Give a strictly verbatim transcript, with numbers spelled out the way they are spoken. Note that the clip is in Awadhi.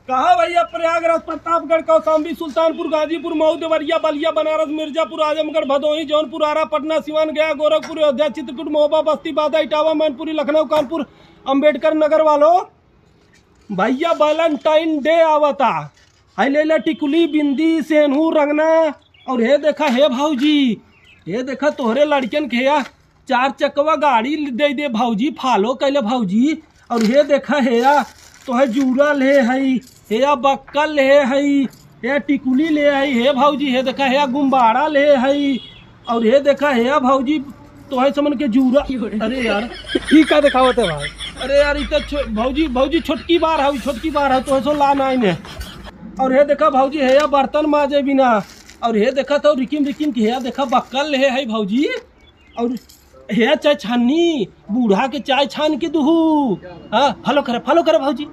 कहा भैया, प्रयागराज, प्रतापगढ़, कौशाम्बी, सुल्तानपुर, गाजीपुर, मऊ, देवरिया, बलिया, बनारस, मिर्जापुर, आजमगढ़, भदोही, जौनपुर, आरा, पटना, सिवान, गया, गोरखपुर, अयोध्या, चित्रकूट, महोबा, बस्ती, बांदा, इटावा, मैनपुरी, लखनऊ, कानपुर, अंबेडकर नगर वालों, भैया, Valentine Day आवता। हाय ले ले टिकुली, बिंदी, सेनहू, रंगना। और हे देखा, हे भौजी, हे देखा, तोहरे लड़कन के या चार चकवा गाड़ी दे दे भौजी, follow कैले भौजी। और हे देखा, हे या तोहे जूड़ा ले हई, हे या बक्कल ले हई, हे या टिकुली ले हई, हे भौजी, हे देखा, हे या गुब्बारा ले हई। और हे देखा, हे या भौजी, तोहे समन के जूड़ा। अरे यार, ई का देखावत है भाई? अरे यार, ई तो छो-, भौजी, भौजी छोटकी बार हऊ, छोटकी बार हऊ, तोहे सो ला नाई ने। और हे देखा भौजी, हे या बर्तन माजे बिना। और हे देखा तो रिकिम रिकिम के, हे या देखा बक्कल ले हई भौजी। और हे या चाय छाननी, बूढ़ा के चाय छान के दुहू। हाँ, follow करे, follow करे भौजी।